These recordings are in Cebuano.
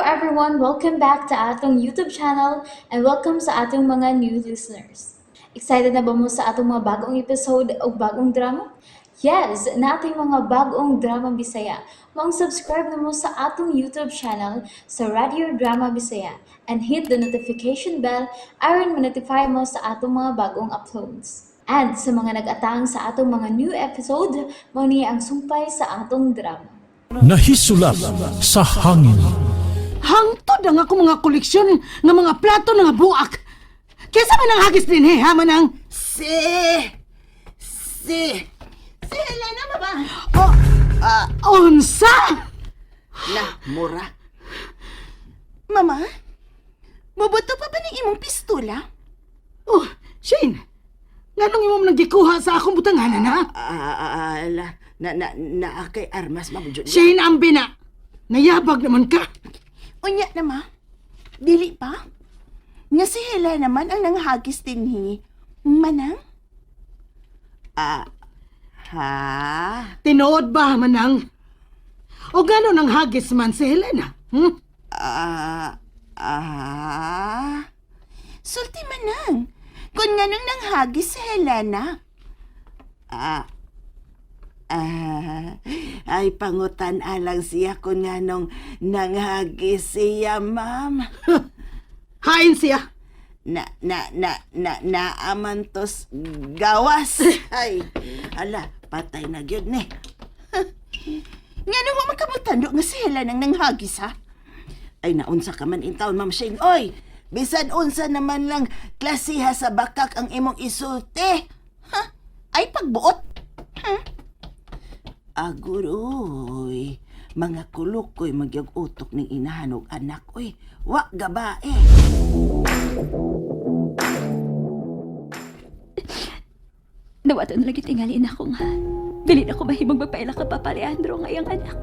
everyone! Welcome back to atong YouTube channel and welcome sa atong mga new listeners. Excited na ba mo sa atong mga bagong episode o bagong drama? Yes, nating mga bagong drama Bisaya. Maong subscribe na mo sa atong YouTube channel sa Radio Drama Bisaya and hit the notification bell aron ma-notify mo sa atong mga bagong uploads. And sa mga nag-atang sa atong mga new episode, mao ni ang sumpay sa atong drama. Nahisulat sa hangin. Hangtod ang ako mga koleksyon nga mga plato nga buak. Kesa man ang hagis din he, ha manang? Si Helena ba ba? Oh, unsa? Na, mura. Mama, mabuto pa ba ng imong pistola? Oh, Shane. Nganong imo man gikuha sa akong butanganan ha? Ah, ala, na, na, na, kay armas, Ma'am Julia. Shane ang bina. Nayabag naman ka. Unya na, ma. Dili pa. Nga si Helena man ang nanghagis dinhi. Manang? Ah, ha? Tinuod ba manang? O gano nang hagis man si Helena? Hmm? Ah, ah. Sulti manang. Kung nganong nanghagis si Helena. Ah, ah, ay pangutan alang siya kung nganong nanghagis siya, ma'am. Hain siya. Na, na, na, na, naaman tos gawas. Ay, ala, patay na gyud ni. Nga nung makamutando nga si Helen ang nanghagis, ha? Ay, naunsa ka man in town, Ma'am Shane. Oy, bisan unsa naman lang klasiha sa bakak ang imong isulti. Ha? Ay, pagbuot. Aguroy, mga kulukoy magyag utok ning inahan og anak, oy. Wa gabae. Dawaton lagi tingalin ako nga. Dili na ko mahimong magpaila ka Papa Leandro nga iyang anak.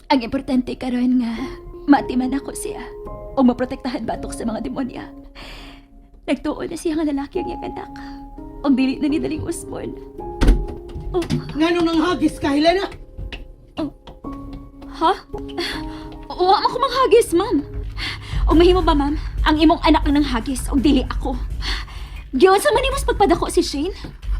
Ang importante karon nga matiman ako siya o maprotektahan batok sa mga demonya. Nagtuo na siya nga lalaki ang iyang anak. Og dili na ni daling usmon. Oh, Nganong nang hagis ka, Helena? ha? Wa man ko manghagis, ma'am. Og mahimo ba, ma'am? Ang imong anak ang nanghagis og dili ako. Giyon sa manimos pagpadako si Shane?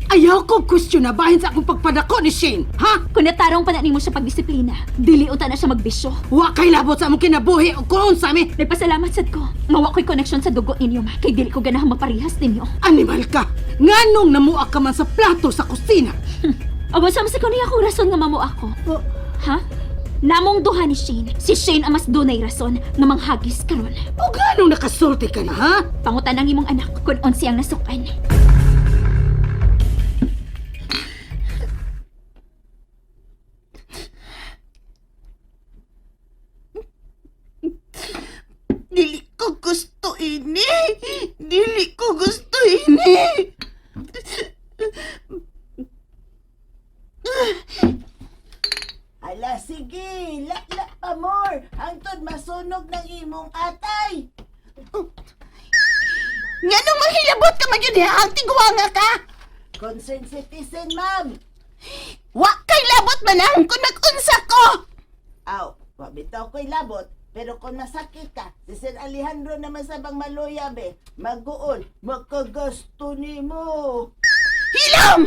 Ayaw ko question na bahin sa akong pagpadako ni Shane, ha? Kung natarong pa na nimo siya pagdisiplina, dili unta na siya magbisyo. Wa kay labot sa among kinabuhi o kung unsa mi. Nagpasalamat sad ko. Mawa ko'y koneksyon sa dugo ninyo, ma. Kay dili ko ganahang maparihas ninyo. Animal ka! Nganong namua ka man sa plato sa kusina? Awan sa ko niya akong rason nga mamo ako. Oh, Ha? Namong duha ni Shane. Si Shane ang mas dunay rason nga manghagis karon. O ganong nakasulti ka na, ha? Pangutan ang imong anak kung unsi ang nasukan. Dili ko gusto ini. Dili ko gusto ini. Ala, sige. Lakla pa more. Hangtod masunog ng imong atay. Nga nung mahilabot ka man yun, ha? Ang tiguanga ka. Concerned citizen, ma'am. Wa kay labot manang kung mag-unsa ko. Aw, wa bitaw ko'y labot. Pero kung masakit ka, si Sir Alejandro naman sa bang maluya be, maguol, makagasto nimo. Hilom!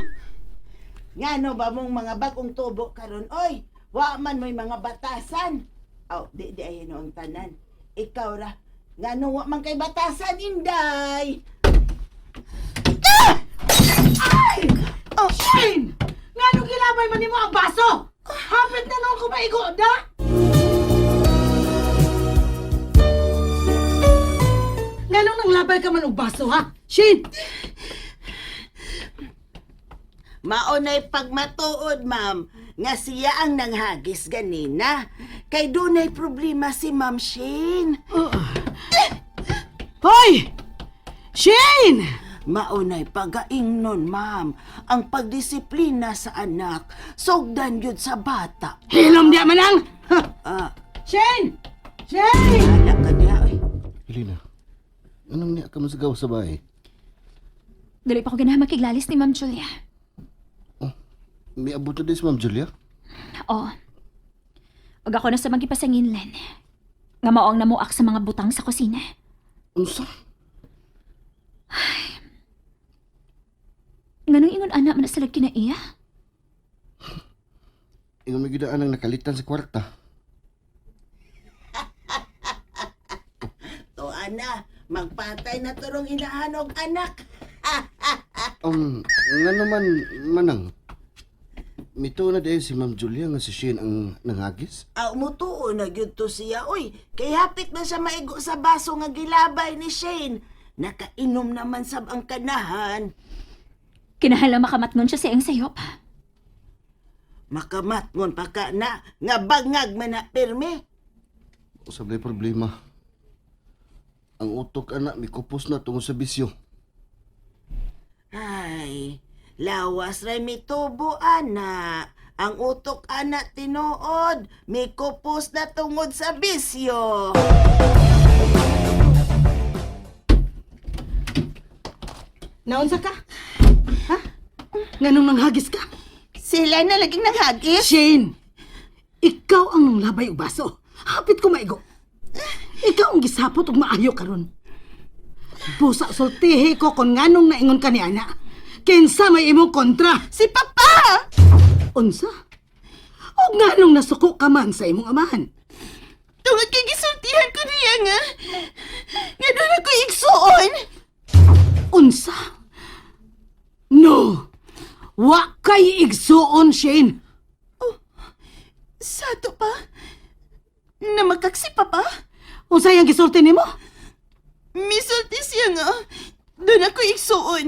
Ngano ba mong mga bagong tubo karon oy? Wa man mo'y mga batasan. Aw, di di ay noon tanan. Ikaw ra, ngano wa man kay batasan inday? Ay! Oh. Shane! Nganong gilabay man nimo ang baso? Hapit na noon ko maigo, da? Nganong nanglabay ka man og baso, ha? Shane! Maunay pagmatuod, ma'am, nga siya ang nanghagis ganina. Kay dunay problema si Ma'am Shane. Hoy! Shane! Maunay pagaing nun, ma'am, ang pagdisiplina sa anak, sugdan yun sa bata. Hilom diya manang! Ha! Ah, Shane! Shane! ala ka niya, ay. Helena, anong niya ka masagaw sa bahay? Dili pa ko ganahan makiglalis ni Ma'am Julia. May abuto din si Ma'am Julia? Oo. Ug ako na sa magipasanginlan. Nga mao ang namuak sa mga butang sa kusina. Unsa? Nganong ingon ana man na sila kinaiya? Ingon may gidaan ang nakalitan sa kwarta. To ana, magpatay na turong inahanog anak. Nga naman, manang. Mito na dahil si Ma'am Julia nga si Shane ang nangagis. Aw, mutuo na gyud to siya. Uy, kay hapit man siya maigo sa baso nga gilabay ni Shane. Nakainom naman sab ang kanahan. Kinahanglan makamatngon siya sa iyang sayop. Makamatngon pa ka na, nga bangag man na pirmi. Usab na problema. Ang utok anak, mikupos na tungod sa bisyo. Ay, lawas ray mitubo ana. Ang utok ana tinuod, mikupos na tungod sa bisyo. Naunsa ka? Ha? Nganong nanghagis ka? Sila na laging naghagis. Shane! Ikaw ang nanglabay og baso. Hapit ko maigo. Ikaw ang gisapot og maayo karon. Busa sultihi ko kon nganong naingon ka ni ana. Kinsa may imong kontra? Si Papa! Unsa? Og nganong nasuko ka man sa imong amahan? Tungod kay gisultihan ko niya nga. Nga doon ako igsuon. Unsa? No! Wa kay igsuon, Shane. Sato pa? Na magkaksi pa pa? Unsa yang gisulti nimo? Misulti siya nga. Doon ako igsuon.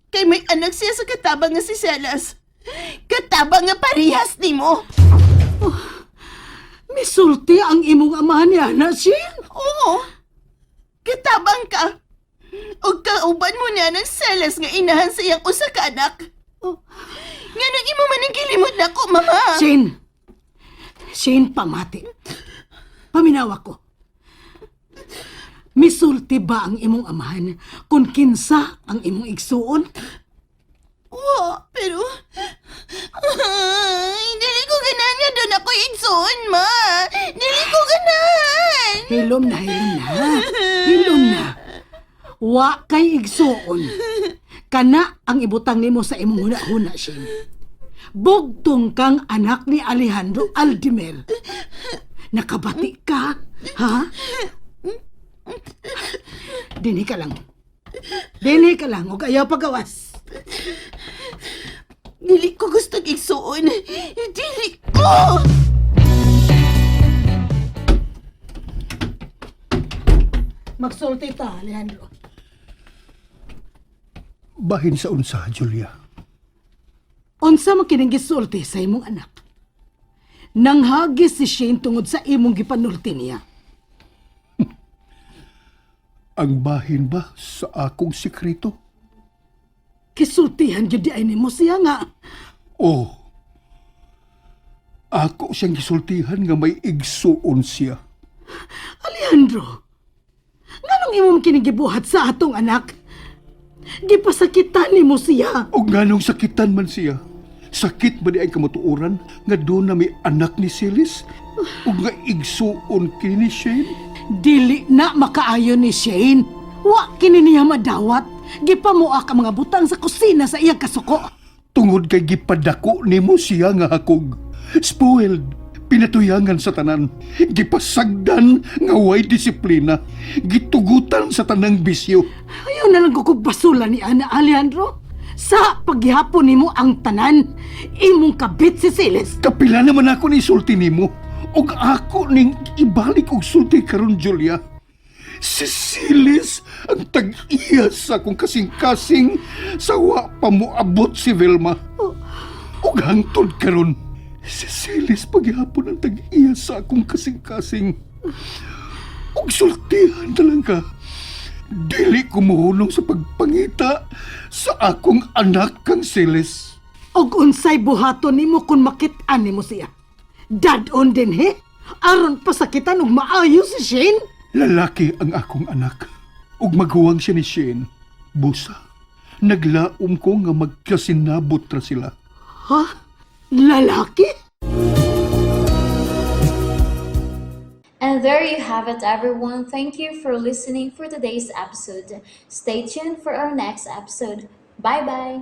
Kay may anak siya sa katabang nga si Celas. Katabang nga parehas nimo. Misulti ang imong amahan ni ana, Shane. Oo. Katabang ka. Og kauban mo niya ng Celas nga inahan sa iyang usa ka anak. Oh. Nga nang imo man ang gilimod nako, mama. Shane! Shane, pamati. Paminawa ko. Misulti ba ang imong amahan kung kinsa ang imong igsuon? Wa, pero... Ay, dili ko ganahan nga doon ako igsuon, ma. Dili ko ganahan. Hilom na, hilom na. Hilom na. Wa kay igsuon. Kana ang ibutang nimo sa imong huna-huna, Shane. Bugtong kang anak ni Alejandro Aldimer. Nakabati ka, ha? Dinhi ka lang. Dinhi ka lang, ug ayaw pagawas. Dili ko gusto igsuon. Dili ko! Magsulti ta, Alejandro. Bahin sa unsa, Julia. Unsa man kining gisulti sa imong anak? Nanghagis si Shane tungod sa imong gipanulti niya. Ang bahin ba sa akong sekreto? Kisultihan gyud di ay nimo siya nga. Oh. Ako siyang gisultihan nga may igsuon siya. Alejandro, nganong imong kinigibuhat sa atong anak? Gipasakitan nimo siya. O nganong sakitan man siya. Sakit ba di ay kamatuoran nga doon na may anak ni Silis? O nga igsuon kini ni Shane? Dili na makaayon ni Shane. Wa kini niya madawat. Gipamuak ang mga butang sa kusina sa iyang kasuko. Tungod kay gipadako nimo siya nga hakog. Spoiled, pinatuyangan sa tanan, gipasagdan nga way disiplina, gitugutan sa tanang bisyo. Ayaw na lang ko basula ni Ana Alejandro. Sa paghihapon nimo ang tanan, imong kabit si Siles. Kapila naman ako ni sulti nimo. Og ako ning ibalik og sulti karon Julia. Si Silis ang tag-iya sa akong kasing-kasing sa wa pa moabot si Vilma. Og hangtod karon, si Silis paghihapon ang tag-iya sa akong kasing-kasing. Og sultihan na lang ka. Dili ko muhunong sa pagpangita sa akong anak kang Silis. Og unsay buhaton nimo kung makit-an nimo siya. Dad-on din he. Aron pasakitan og maayo si Shane. Lalaki ang akong anak. Ug maghuwang siya ni Shane. Busa, naglaom ko nga magkasinabot ra sila. Ha? Lalaki? And there you have it, everyone. Thank you for listening for today's episode. Stay tuned for our next episode. Bye bye.